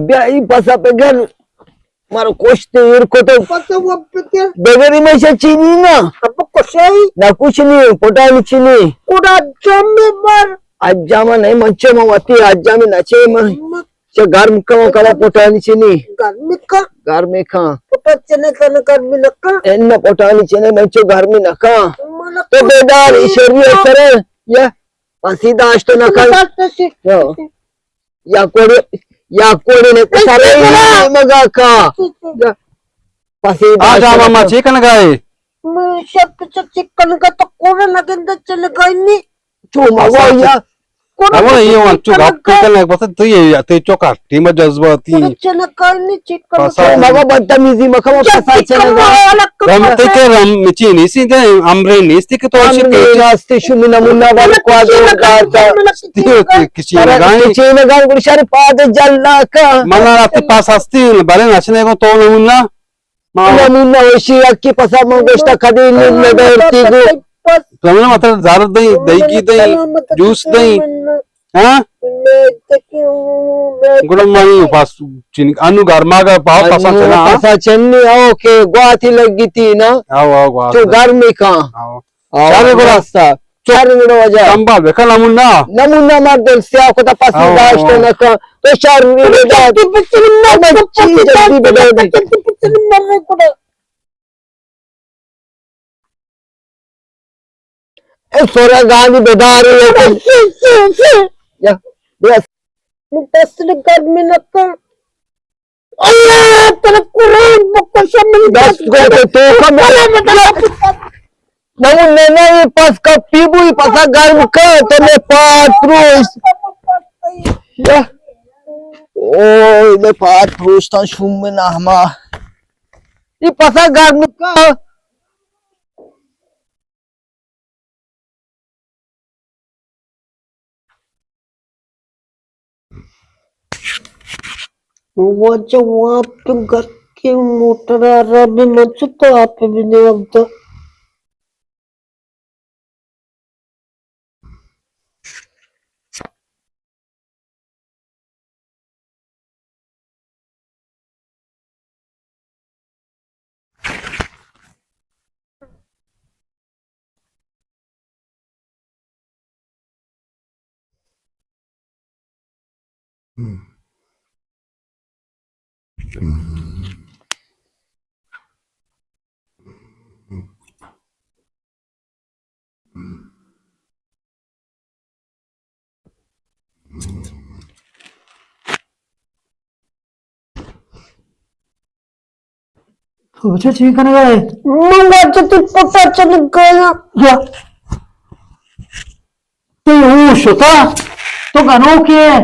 بیا ای پسا پگر مارا کشت ایر کتو۔ پسا و پتر۔ بگری میں سے چینی نا۔ اب کشائی۔ نہ کچھ نہیں، پٹانی چینی۔ کڑا جام میں مر۔ اجاما نہیں منچو ما وتی اجامی نچے من۔ چہ گرم کن کلا پٹانی چینی۔ گرمی کن۔ گرمی کن۔ پٹا چنے کن گرمی نکن۔ ان پٹانی چنے منچو گرمی نکن۔ تو بیدار شری سرے۔ یا پسی داشت نکن۔ یا کوڑی، یا کوڑی نے سرے مگا کا۔ پسی داشت۔ آ جاما ما چی کنگائے؟ شپ چ چکن کا تو کوڑا نگند چلگائنی۔ چو مگو یا۔ ہمارا یہ وان چو گپ کن، بس تو یہ تے چوکا ٹیم جذباتی۔ چنکانی چکن۔ پسا چو مگو بدتمیزی مکو، پسا چنگا۔ رم تے کہ رم چی نیسی دے، امرے نیستی کہ تو چی کہ۔ راستی شمی نمونہ والے کو آدم داتا۔ کسی نگائیں۔ کسی نگائیں گڑ شر پاد جلا کا۔ منا راستی پاس ہستی، بلے نشنے کو تو نمونہ۔ نمونہ وشی یکی پسا من گوشتا کدی نیم ندارتی گو۔ تو ہمیں مطلب زر دیں، دئیگی دیں، جوس دیں۔ ہاں؟ گڑا منی پاس چین، انو گرما گا پاس پسا چنا۔ پسا چنی او کہ گواتی لگی تی نا۔ آو، آو، گواتی۔ تو گرمی کان۔ آو۔ آو، شر گڑا۔ راستا۔ شر گڑا وجہ۔ سنبھال بکن نمونہ۔ نمونہ مردم سیاہ کتا پسی داشت نکن۔ تو شر گڑا۔ بچی جلدی بدار دی۔ اے سورا گانی بدار۔ یا، بس۔ من دست گرمی نکن۔ اللہ ترا قرآن بکشم من دست گرمی تو کم۔ نہ، نہ، نہ، یہ پس کا پیبو، یہ پسا گرم کا، تو میں پاتروس۔ یا۔ اوہ، میں پاتروس تا شوم میں نہ ہما۔ یہ پسا گرم کا۔ واجہ واب تو گھر کے موٹر آ رہا بھی من چو تو آپ بھی نہیں آتا۔ تو بچہ چی کنگا ئے؟ من واجہ تئی پتا چلگایا۔ یا۔ تئی ہوش شتا؟ تو گنوکے ئے؟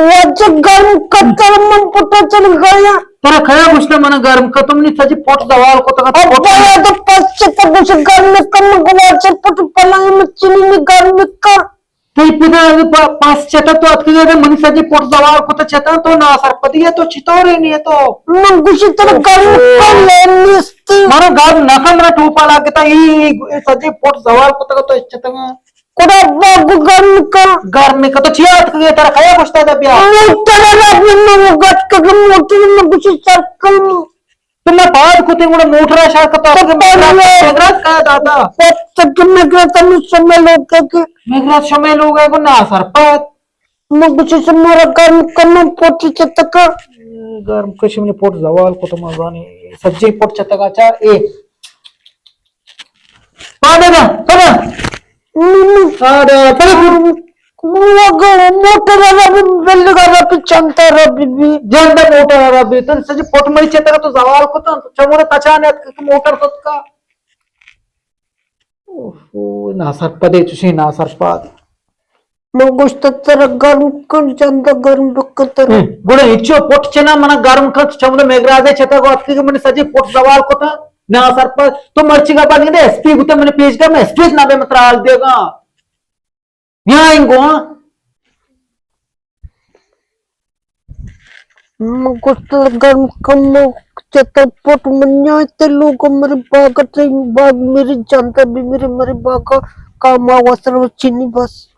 واجہ گرم کتر من پتا چلگایا۔ ترا کیا گوشتا من گرم کتم نی سجی پٹ زوال کتگا۔ ابا تو پس چتا گوش گرم کم گوار چل پٹ پلائیں مچنی نی گرم کم۔ تئی پدا پ-، پس چتا تو اتکگے دے منی سجی پٹ زوال کتا چتا تو ناسرپدی ئے تو چطور ئے نی تو؟ من گوشی ترا گرم کن لین نیستی۔ مارا گرم نہ کن منا ٹوپا لگتا ای، ای، ای سجی پٹ زوال کتا تو چتا۔ کڑا باگو گرم کن۔ گرم کن تو چیا اتکگے ترا کیا گوشتا دا بیا؟ موٹر را بھی من گت کن موٹر من گوشی سر کن۔ تو میں پاد کتے گڑا موٹر ءَ شر کتا تو کہ موٹر ءَ مگرات کا داتا۔ پت کہ مگرات ہمیں شمے لوگ کہ۔ مگرات شمے لوگ ہے کو نا سر پد۔ من کچھ سے مورا گرم کنم پوٹی چتکا۔ گرم کشم نے پوٹ زوال کو تو مزانی سجے پوٹ چتکا چا اے۔ پادا دا، پادا۔ آڑا، پادا۔ موٹر را بھی بلگا را بھی چنتا را بھی بھی۔ جندا موٹر را بھی۔ تن سجی پوٹ مری چتگا تو زوال کتن۔ چموڑے تچانے ات کہ موٹر تتکا۔ اوہو، ناسرپدے چوشیں ناسرپد۔ من گوشت ترا گرم کن، جندا گرم بکن ترا۔ ہم، گڑا ہچو پٹ چنا منا گرم کن، چموڑے میگرازے چتگا اتکی کہ من سجی پٹ زوال کتن۔ ناسرپد، تو مرچی گپا نہ دے، ایس پی بوتا من پیش گا، من ایس پی نہ بے مترا حال دیگا۔ نیائیں گو، ہاں؟ من گوشت گرم کم چتر پٹ من نیائیں تے لوگ مری باغ تے باغ مری جانتا بھی مری مری باغ کام آ وسر چینی بس۔